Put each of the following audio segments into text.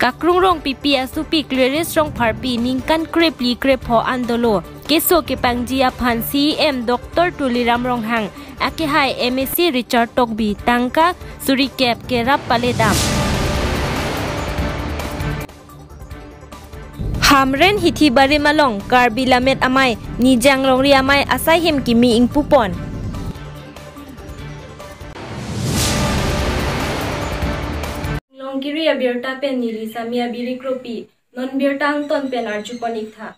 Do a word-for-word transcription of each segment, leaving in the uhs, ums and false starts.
Kakrung Rongpipi asopi Clarice Rongpharpi ningkan krephli krepho an dolo. Keso kepangji aphan C E M Doctor Tuliram Ronghang, akehai M A C Richard Tokbi tangka suri kep kerap paledam. Hamren hithi barim along Karbi Lammet Amei, Nijang Longri Amei asai hem kimi ingpupon. Longkiri abirta pen neli Sami Abiri Kropi, non birta angton pen arjupon iktha.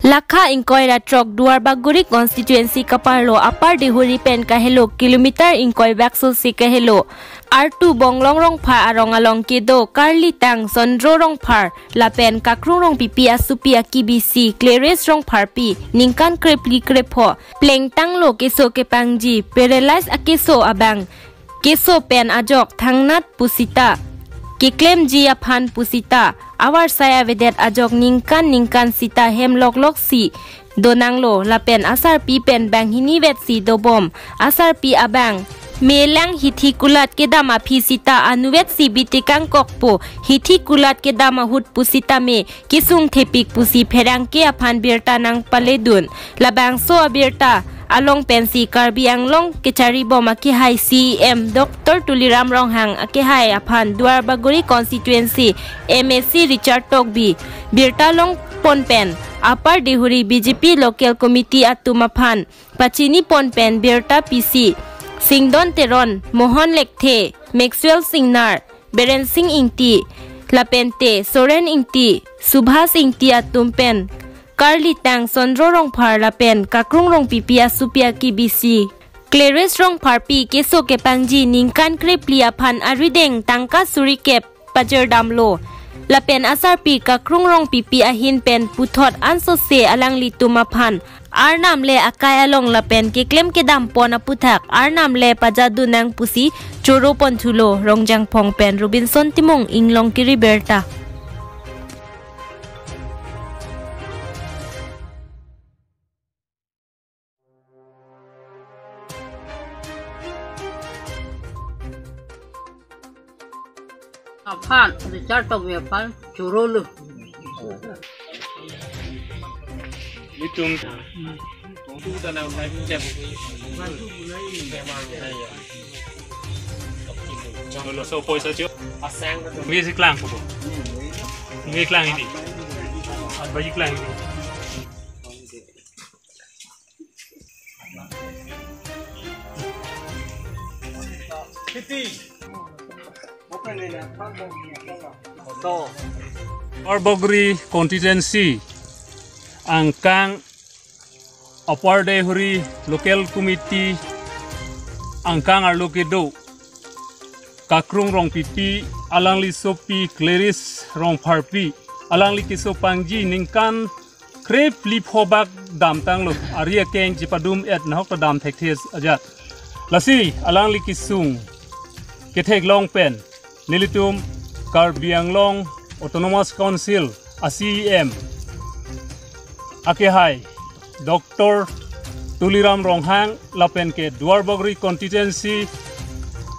Lakha ingkoi ra throk Duarbagori constituency kaparlo Upper Dehuri pen kahelo kilometer ingkoi bak sosi kahelo Artu Bonglong Rongphar arong along kedo Karlitang Sondro Rongphar lapen Kakrung Rongpipi asopi akibisi Clarice Rongpharpi ningkan krephli krepho plengtanglo. Keso kepangji paralyze akeso abang, keso pen ajok thangnat pusita, keklemji aphan pusita, avarsai avedet ajok ningkan ningkan sita hem loklok si donanglo lapen asarpi pen banghini vetsi dobom. Asarpi abang me lang hithi kulat kedam aphi sita anuvetsi bitekangkokpo, hithi kulat kedam ahut pusitame kesung thepik pusi pherangke aphan birta nangpaledun. Labangso abirta along pensi Karbi Anglong kecharibom akehai C E M Doctor Tuliram Ronghang akehai aphan Duarbagori constituency M A C Richard Tokbi birta longpon pen Upper Dehuri B J P local committee atum aphan pachinipon pen birta pisi Singdon Teron, Mohon Lekthe, Maxwell Singnar, Beren Sing Ingti, lapente Soren Ingti, Subhas Ingti atum pen Karlitang Sondro Rongphar lapen Kakrung Rongpipi asopi akibisi Clarice Rongpharpi keso kepangji ningkan krephli aphan arideng tangka suri kep pajirdamlo. Lapen asarpi Kakrung Rongpipi ahin pen puthot ansose alanglitum aphan Arnam le akai along lapen keklem kedampon aputhak Arnam le pajadun nang pusi choro ponthulo. Rongjangphong pen Robinson Timung, Inglongkiri Birta. Aphan, Richard Tokbi aphan choro lo. Itum. Lo so poisa cho. Ngi si klang ko. Ngi klang ini. Baji klang ini. Duarbagori constituency angkang Upper Dehuri local committee angkang arlo kedo Kakrung Rongpipi, alangli sopi Clarice Rongpharpi, alangli keso pangji ningkan krephli pho bak damtanglo, ari akeng chepadum-et nahok ta dam thekthe ajat. Lasi alangli kesung ketheklong pen nelitum Karbi Anglong Autonomous Council a C E M akehai Doctor Tuliram Ronghang lapen ke Duarbagori constituency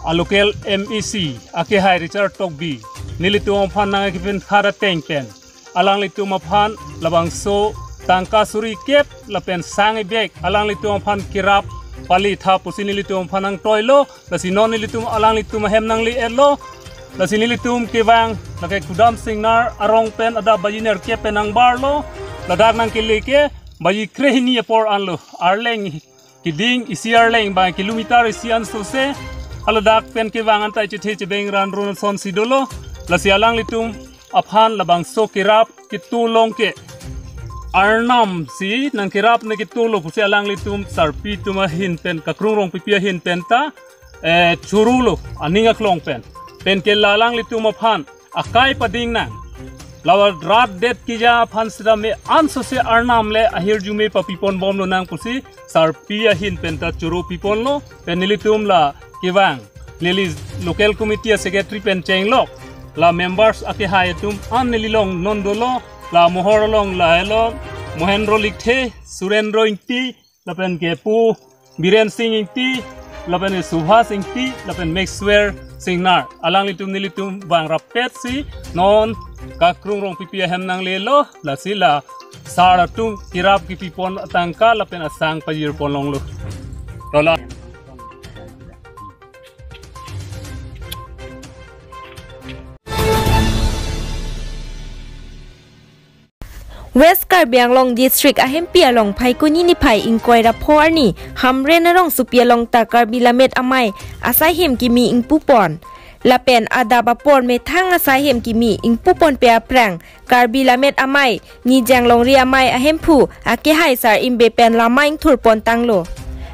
a local M A C akehai Richard Tokbi nelitum aphan nangkepin khada teng pen alanglitum aphan labangso tangka suri kep lapen sang ibek alanglitum aphan kerap pali tha pusi nelitum aphan nangtoilo. Lasi non nelitum alanglitum ahem nangle-etlo. Lasi nelitum kevang lake Kudam Singnar arong pen adap baji nerkep pen nangbarlo. Ladak nangkele ke baji krehini apor anlo. Arleng keding isi arleng bang kilometer isi ansose. Haladak pen kevang antai chethe chebeng ran run asonsi dolo. Lasi alanglitum aphan labangso kerap ketu long ke Arnam si nangkerap ne ketu lo pusi alanglitum sarpi atum ahin pen Kakrung Rongpipi ahin pen ta eh, choro lo aning aklong pen. Pen ke la alanglitum aphan akai pading nang. La rat det keja aphan sitame ansose Arnam le ahirjume papipon bomlo nang pusi sarpi ahin pen ta choro piponlo. Pen nelitum la kevang neli local committee a secretary pen chenglok la members akehai atum an neli along non dolo, la Mohor along la helo Mohendro Likthe, Surendro Ingti, lapen ke Pu Biren Sing Ingti, lapen Subhas Ingti, lapen Maxwell Singnar. Alanglitum nelitum vang rapet si non Kakrung Rongpipi ahem nanglelo, lasi la sar atum kirap kipipon atangka lapen asang pajirpon longlo. Rola. West Karbi Anglong District ahempi along Phaikuni niphai ingkoi ra pho arni Hamren arongsopi along ta Karbi Lammet Amei asaihem kimi ingpupon. Lapen adap apor methang asaihem kimi ingpuponpe aphrang Karbi Lammet Amei Nijang Longri Amei ahemphu akehai Sar Imbe pen lama ingthurpon tanglo.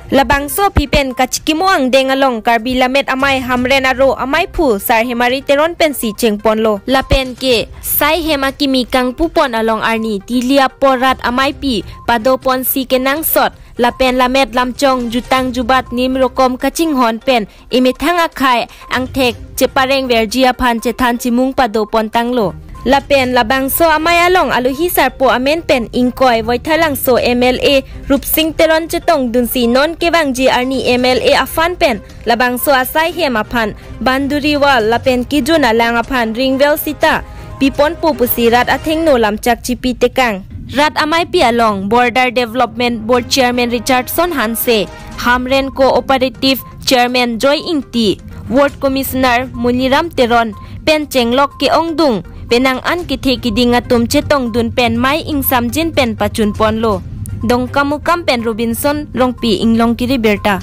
Labangso aphi pen kachikimo angdeng along Karbi Lammet Amei Hamren aro ameiphu Sar Hemari Teron pensi chengponlo. Lapen ke saihem akimi kangpupon along arni tili apor rat ameipi padoponsi kenangsot lapen lammet lamchong jutang jubat nim rokom kachinghon pen emethang akhei angthek cheparengverji aphan chethan chimung padopon tanglo. Lapen labangso amei along alohi sarpo amen pen ingkoi Voithalangso M L A Rupsing Teron chetongdunsi non kevangji arni M L A aphan pen labangso asaihem aphan boundary wall lapen kejun alang aphan ring well sita piponpo pusi rat athengno lamchak chipi tekang. Rat ameipi along Border Development Board Chairman Richardson Hanse, Hamren Cooperative Chairman Joy Ingti, Ward Commissioner Muniram Teron pen chenglok ke-ongdung penang an kethe kiding atum chetongdun pen mei ingsamjin pen pachunponlo. Dongkamukam pen Robinson Rongpi, Inglongkiri Birta.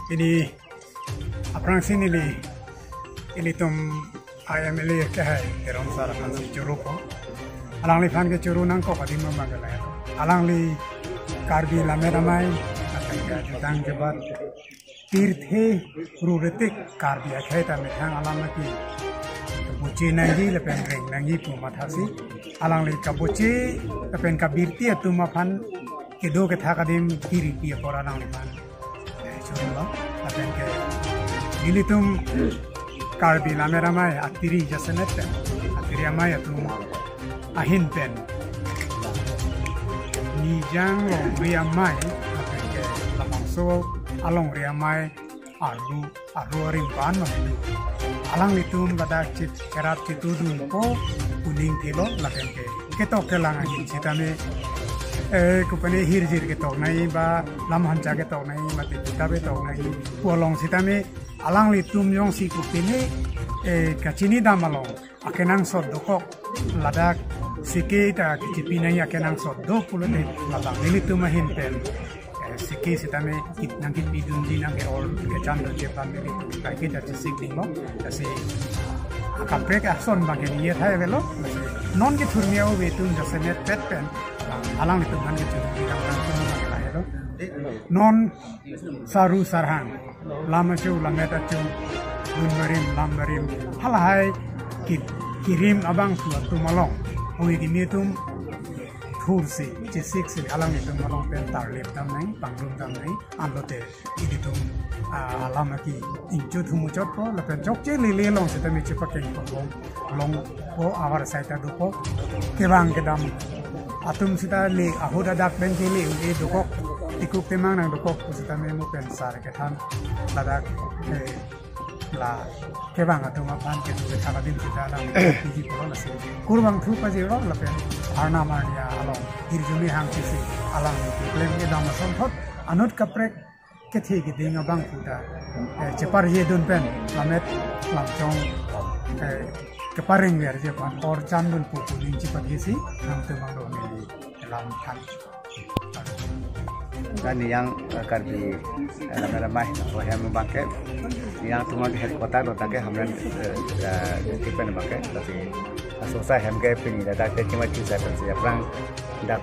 Pini aphrangsi neli ilitum I M L A kehai Teron Sar aphansi choropo. Alangliphan kechoro nangkok adim abang ke lahelo. Alangli Karbi Lammet Amei, lapen kejutang jubat pirthe ruritik Karbi akhei ta methang alam aki kabuche nangji lapen reng nangji pu mathasi alangli kabuche lapen kabirti atum aphan kedo kethak adim kiripi apor alangliphan, eh, choro lo. Lapen ke nelitum Karbi Lammet Amei atiri jasemet pen, atiri amei atum ahin pen Nijang Longri Amei, lapen ke labangso alongri amei arlo, arlo arim pan madu. Alanglitum ladak chit kerap chitudunpo kuning thilo lapen ke ketok kelang ahin sitame, eh, kopine hirjir ketok nangji ba lam hancha ketok nangji mate kita ketok nangji pu along sitame alanglitum jongsi kopine, eh, kachinidam along akenangsot dokok ladak sike ta kechipi nangji akenangsot do pulote ladak nelitum ahin pen, eh, sike sitame kit nangkipidunji nangke-ol kechandunji aphan nelitum kaiketa chesik dinglo. Lasi akaprek ason abang ke ni ye thai avelo. Lasi non kethurmi ave atum jasemet pet pen alanglitum aphan kechurmi ram ram tum abang ke lahelo. Non saru sarhang, lam achu, lammet achu, dun barim, lam barim, halahai ki, kirim abangphu atum along, hui kimi atum thursi, chesiksi, alanglitum along pen tarlip dam nangji, pangrum dam nangji, anlote ilitum, ah, alam aki ingchut humuchotpo, lapen chokche lele along sitame chepakengpo, long, longpo, avar saita dopo, kevang kedam atum sita le ahut adak pen ke le, le dokok, tikuk temang nangdokok pu sitame mo pen sar kethan ladak, eh, la kevang atum aphan kedo kethak adim sita alang piji pulo lasi kurvangthu pajirlo lapen arnam arnia along hirjume hangpisi alang keklem kedam asonthot anut kaprek kethe keding abangphu ta, eh, cheparjedun pen lammet lamchong, eh, keparengverji aphan or chandunpo pu ning chipatisi nangtum abang do neli lam than. Neli yang, eh, Karbi, eh, Lammet Amei, laso ahem abang ke, neli yang atum ke headquarter lo, dak ke Hamren, eh, eh, district pen abang ke, tapi laso asaihem ke pini ladak ke cuma tiga tahun saja perang dak,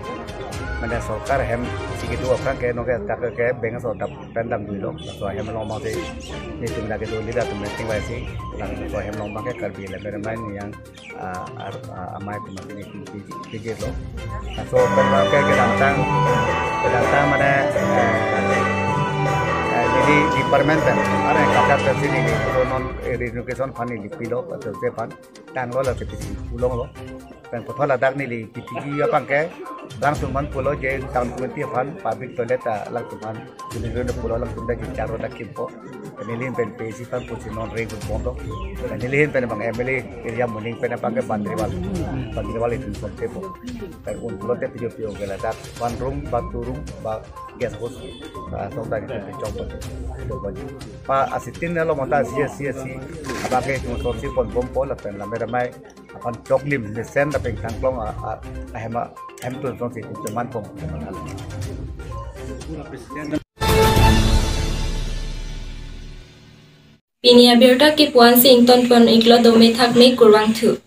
mane sorkar hem sigi dua perang ke, noke dak ke bank so dap pen damdunlo, laso ahem along abang si, nelitum dak ke do leader atum meeting vai si, laso ahem along abang ke Karbi Lammet Amei neli yang, ah, ar-, ah, amei atum apini pi-, pi-, pijirlo. Laso pen abang ke kedamtang, kedamtang mane, eh, eh, neli department pen, are kadak pen si neli, so non, eh, relocation aphan neli pilo, so se aphan tanglo, lasi pisi pulonglo. Pen puthot ladak neli kithiji abang ke, Langtum aphan pulo je tang twenty aphan public toilet ta langtum aphan. Juni run pulo langtum ta chingchar ta kimpo. Neli ahin pen P A C aphan pusi non reng pon do. Neli ahin pen bang M L A area muning pen bang ke boundary wall. Boundary wall itu somte po. Pen un pulote pijok pijok ke ladak one room ba two room ba guest house. Ah, song dari pen chok po. Pa asitin lo mata si si si. Abang ke itu somsi ponbompo lapen lame ramai aphan choklim mesen lapen tangklong a a ahem a ahem tun songsi itu cuman pom. Pini abirta kepu-an si ingtonpon iklo, dome thakme, kurvangthu.